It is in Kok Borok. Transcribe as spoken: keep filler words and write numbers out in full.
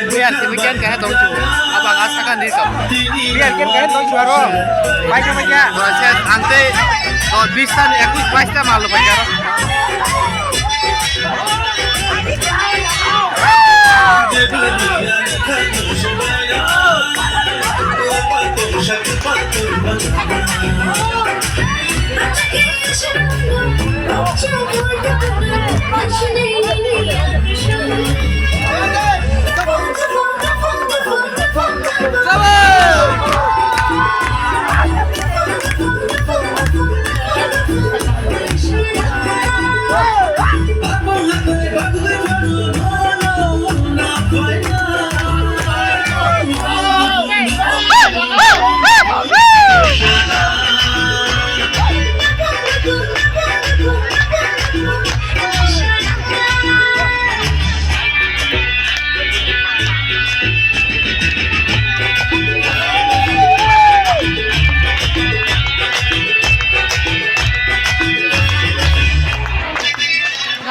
Biar sini kan kayak tong chu. Abang asa kan di kap. Biar kan kayak tong chu aro. Baik apa ya? Proses ante to bis ta ni ekus bais ta malu pakai aro.